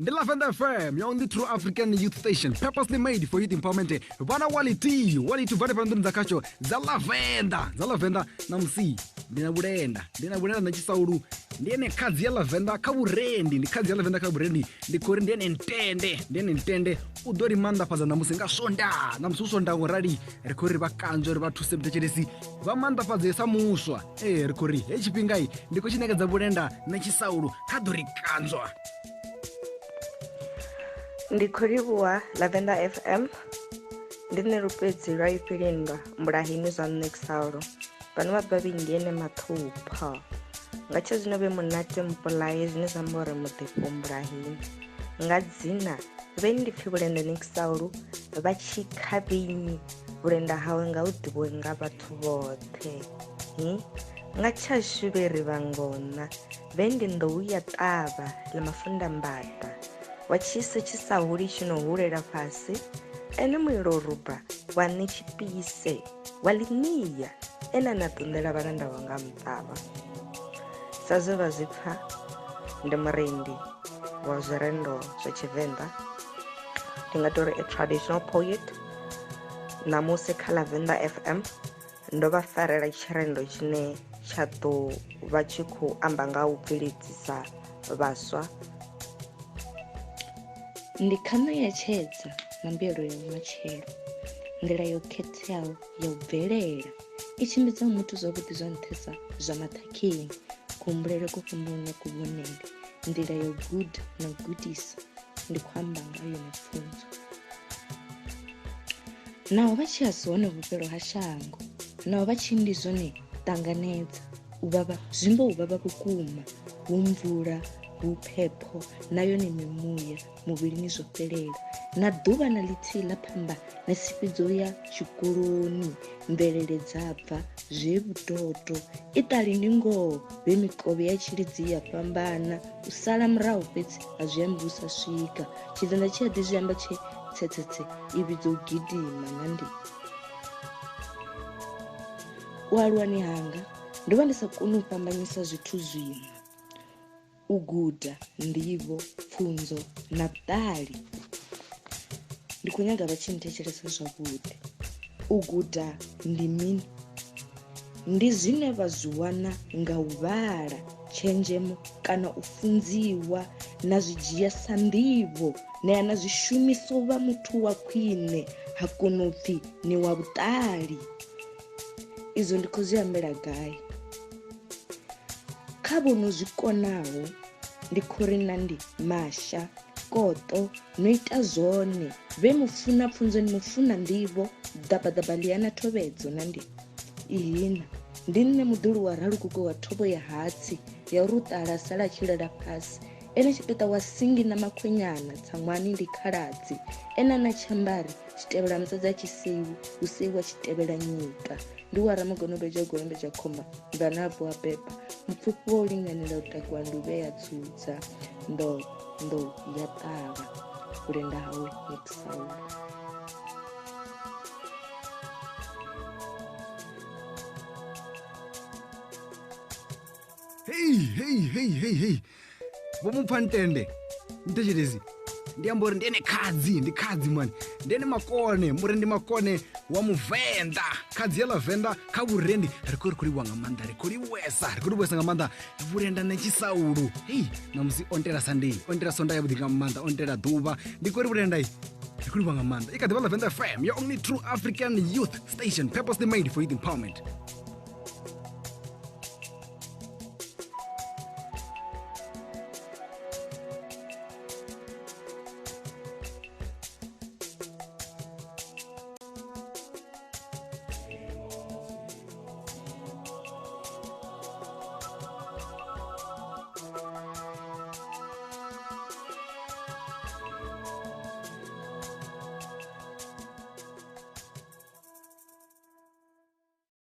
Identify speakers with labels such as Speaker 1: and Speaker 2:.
Speaker 1: Ndi Lavender FM, your only true African youth station, purposely made for youth empowerment. Vhana quality, quality bva hanefha nḓuni dza khasho dza Lavender, dza Lavender ṋamusi ndi na vhulenda, ndi na vhulenda na Tshisaulu, ndi ene khadzi ya Lavender kha vhurendi, ndi khadzi ya Lavender kha vhurendi, ndi khou ri ndi ene ntende, ndi ene ntende u ḓo ri maanḓafhadza ṋamusi nga swonda, ṋamusi hu swonda ngo rali ri khou ri vha kanzwe ri vha thuse muthetshelesi vha maanḓafhadze sa muswa. Ee ri khou ri he tshifhingai ndi khou tshi ṋekedza vhulenda na Tshisaulu kha ḓo ri kanzwa.
Speaker 2: Ndi khou livhuwa Lavender FM ndi nṋe lupedzi lwa ifhilindwa mbulahini zwa nṋe Kisaulo vhano vha bva ndi ene maṱhupho nga tsha zwino vhe munate mpulaye zwine zwa amba uri muḓifho mbulahini nga dzina vhe ndi pfhi vhulenda ni Kisaulo vha tshi khavhinyi vhulenda hawe nga u ḓivhiwe nga vhathu vhoṱhe nga tshashu vhe ri vhangona vhe ndi nḓou ya ṱavha ḽa mafundambaḓa wa tshisa tshi sa huli tshi no hulela fhasi ene mulilo ruba wa nṋe tshipise wa ḽinia ene a na ṱunḓela vhalanda vhanga muṱavha sa zwe vha zwi pfa ndi murendi wa zwirendo zwa tshivenḓa ndi nga tori a traditional poet ṋamusi kha Lavender FM ndo vha farela tshirendo tshine tsha ḓo vha tshi khou amba nga u bveledzisa vhaswa.
Speaker 3: Ndi khaṋo ya tshedza na mbuyelo ya vhumatshelo, nḓila yo khetheaho ya u bvelela i tshimbidzaho muthu zwavhuḓi zwa nṱhesa zwa maṱhakheni, kuhumbulele kwo fhambanaho na kuvhonele, nḓila ya u guda na u gudisa ndi khou amba nga yone pfunzo. Naho vha tshi a si hone vhufhelo ha shango, naho vha tshi ndi zwone ṱanganedza u vhavha zwi mbo u vhavha vhukuma, hu mvula, hu phepho na yone mimuya muvhilini zwo fhelela. Na ḓuvha na ḽithihi ḽa phamba na si fhidze u ya tshikoloni, mvelele dza bva zwe vhutoto. Iṱali ndi ngoho vhe mikovhe ya tshilidzi ya fhambana, u sala murahu fhedzi a zwi ambi u sa swika. Tshivenḓa tshi a ḓi zwi amba tshe tsetsetse i vhidzwa u gidima nandi. U aluwani hanga ndo vha ndi sa koni u fhambanyisa zwithu zwiṋa, u guda, nḓivho, pfunzo na vhuṱali. Ndi khou nyaga vha tshi nthetshelesa zwavhuḓi. U guda ndi mini? Ndi zwine vha zwi wana nga u vhala, tshenzhemo kana u funziwa na zwi dzhia sa nḓivho na ya na zwi shumisa u vha muthu wa khwine ha kona u pfhi ni wa vhuṱali. Izwo ndi khou zwi ambela gai? Kha vho no zwi konaho ndi khou ri nandi masha koṱo no ita zwone vhe mufuna pfunzo ni mufuna nḓivho ḓabaḓaba ḽi ana thovhedzo nandi ihina ndi nṋe muḓulu wa ralukuku wa thovho ya hatsi ya uri u ṱala sala a tshi lala fhasi ene tshipiṱa wa singi na makhwenyana tsaṅwani ndi khaladzi ene ana tshiambari tshitevhela musadzi a tshi seiwi hu seiwa tshitevhela nyika ndi wa ramagonobeja golombeja khomba mvana a vuwa beba mupfufhi wa u linganela u takuwa nduvhe ya dzudza ndo nḓou ya ṱavha vhulenda hawe Nexaulo.
Speaker 1: Hei hei hei hei hei vho mupfa ntende nthetshelesi ndi amba uri ndi ene khadzi ndi khadzi mani ndi ene makone muri ndi makone wa muvenḓa khadzi ya ḽavenḓa kha vhurendi ri khou ri khou livhuwa nga maanḓa ri khou livhuwesa ri khou livhuwesa nga maanḓa vhulenda nṋe tshisaulu hei ṋamusi o ntela sunday o ntela sonda yavhuḓi nga maanḓa o ntela ḓuvha ndi khou ri vhulenda ri khou livhuwa nga maanḓa i kha ḓivha ḽavenḓa fm your only true african youth station purposely made for youth empowerment.